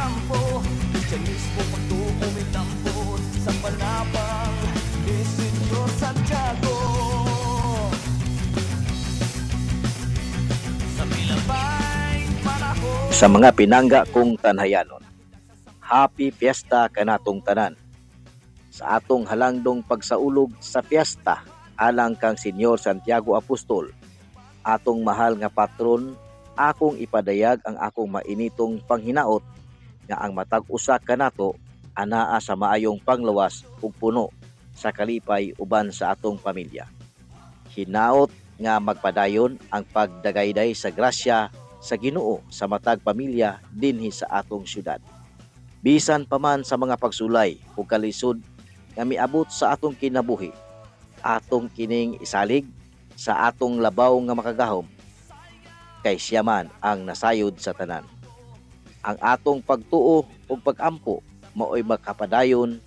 kampo. Kristyanismo, pagtuo, milampot sa panabang ni Senyor Santiago. Sa milabay panahon. Sa mga pinangga kong tanhayanon, Happy Fiesta kanatong tanan. Sa atong halangdong pagsaulog sa fiesta alang kang Senyor Santiago Apostol, atong mahal nga patron, akong ipadayag ang akong mainitong panghinaot nga ang matag usa kanato anaa sa maayong panglawas ug puno sa kalipay uban sa atong pamilya. Hinaot nga magpadayon ang pagdagayday sa grasya sa Ginoo sa matag pamilya dinhi sa atong syudad. Bisan pa man sa mga pagsulay ug kalisod nga miabot sa atong kinabuhi, atong kining isalig sa atong labaw nga makagahom, kay siya man ang nasayod sa tanan. Ang atong pagtuo ug pagampo maoy makapadayon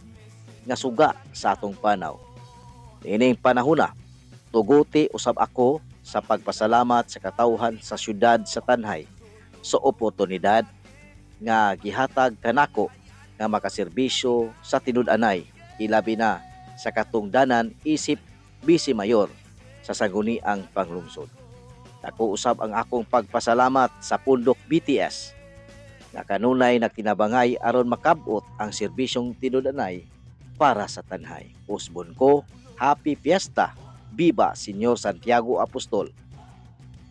nga suga sa atong panaw. Niining panahona, tuguti usab ako sa pagpasalamat sa katawhan sa syudad sa Tanjay sa oportunidad nga gihatag kanako nga makaserbisyo sa tinud-anay, ilabi na sa katungdanan isip Vice Mayor sa Sangguniang Panglungsod. Dako usab ang akong pagpasalamat sa Pundok BTS nga kanunay nagtinabangay aron makabot ang serbisyong tinud-anay para sa Tanjay. Usbon ko, Happy Fiesta! Viva Senyor Santiago Apostol!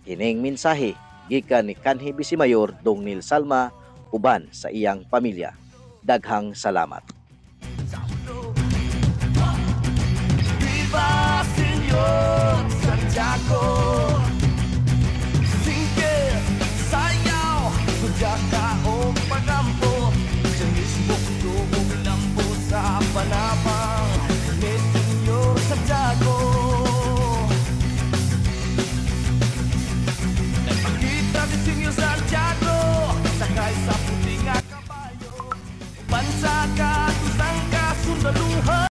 Kining mensahe gikan ni kanhi Vice Mayor Dong Neil Salma uban sa iyang pamilya. Daghang salamat.